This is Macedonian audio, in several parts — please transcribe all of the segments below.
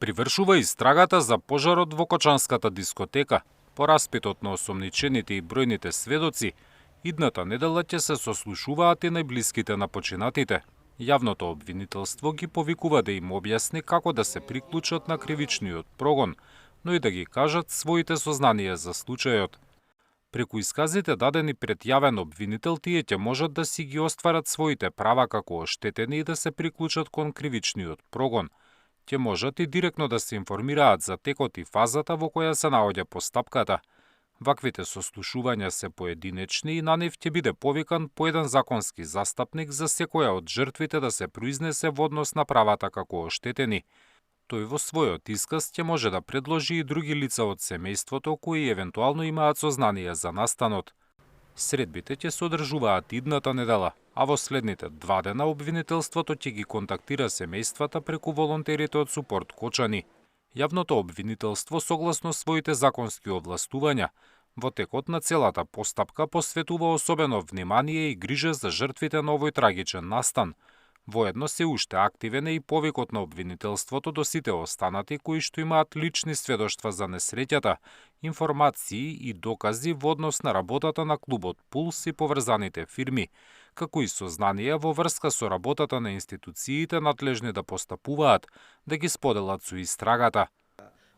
Привршува истрагата за пожарот во Кочанската дискотека. По распитот на осомничените и бројните сведоци, идната недела ќе се сослушуваат и најблиските на починатите. Јавното обвинителство ги повикува да им објасни како да се приклучат на кривичниот прогон, но и да ги кажат своите сознанија за случајот. Преку исказите дадени пред јавен обвинител, тие ќе можат да си ги остварат своите права како оштетени и да се приклучат кон кривичниот прогон. Ќе можат и директно да се информираат за текот и фазата во која се наоѓа постапката. Ваквите сослушувања се поединечни и на нив ќе биде повикан по еден законски застапник за секоја од жртвите да се произнесе во однос на правата како оштетени. Тој во својот исказ ќе може да предложи и други лица од семејството кои евентуално имаат сознанија за настанот. Средбите ќе се одржуваат идната недела, а во следните 2 дена обвинителството ќе ги контактира семејствата преку волонтерите од Супорт Кочани. Јавното обвинителство, согласно своите законски овластувања, во текот на целата постапка посветува особено внимание и грижа за жртвите на овој трагичен настан. Воедно се уште активен е и повикот на обвинителството до сите останати кои што имаат лични сведоштва за несреќата, информации и докази во однос на работата на клубот Пулс и поврзаните фирми, како и сознанија во врска со работата на институциите надлежни да постапуваат, да ги споделат со истрагата.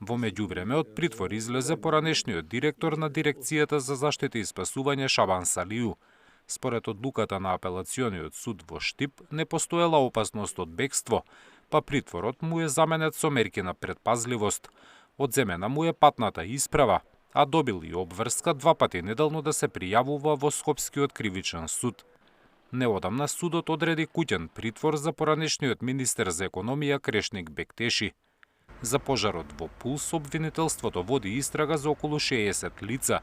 Во меѓувреме од притвор излезе поранешниот директор на Дирекцијата за заштита и спасување Шабан Салију. Според одлуката на апелациониот суд во Штип не постоела опасност од бегство, па притворот му е заменет со мерки на предпазливост. Одземена му е патната исправа, а добил и обврска 2 пати неделно да се пријавува во Скопскиот кривичен суд. Неодамна судот одреди куќен притвор за поранешниот министер за економија Крешник Бектеши. За пожарот во Пулс обвинителството води истрага за околу 60 лица,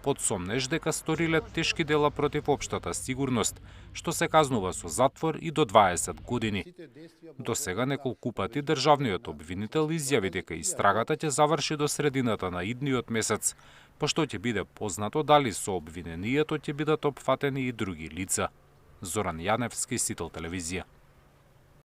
под сомнеж дека сториле тешки дела против општата сигурност, што се казнува со затвор и до 20 години. До сега неколку пати државниот обвинител изјави дека истрагата ќе заврши до средината на идниот месец, пошто ќе биде познато дали со обвинението ќе бидат опфатени и други лица. Зоран Јаневски, Сител телевизија.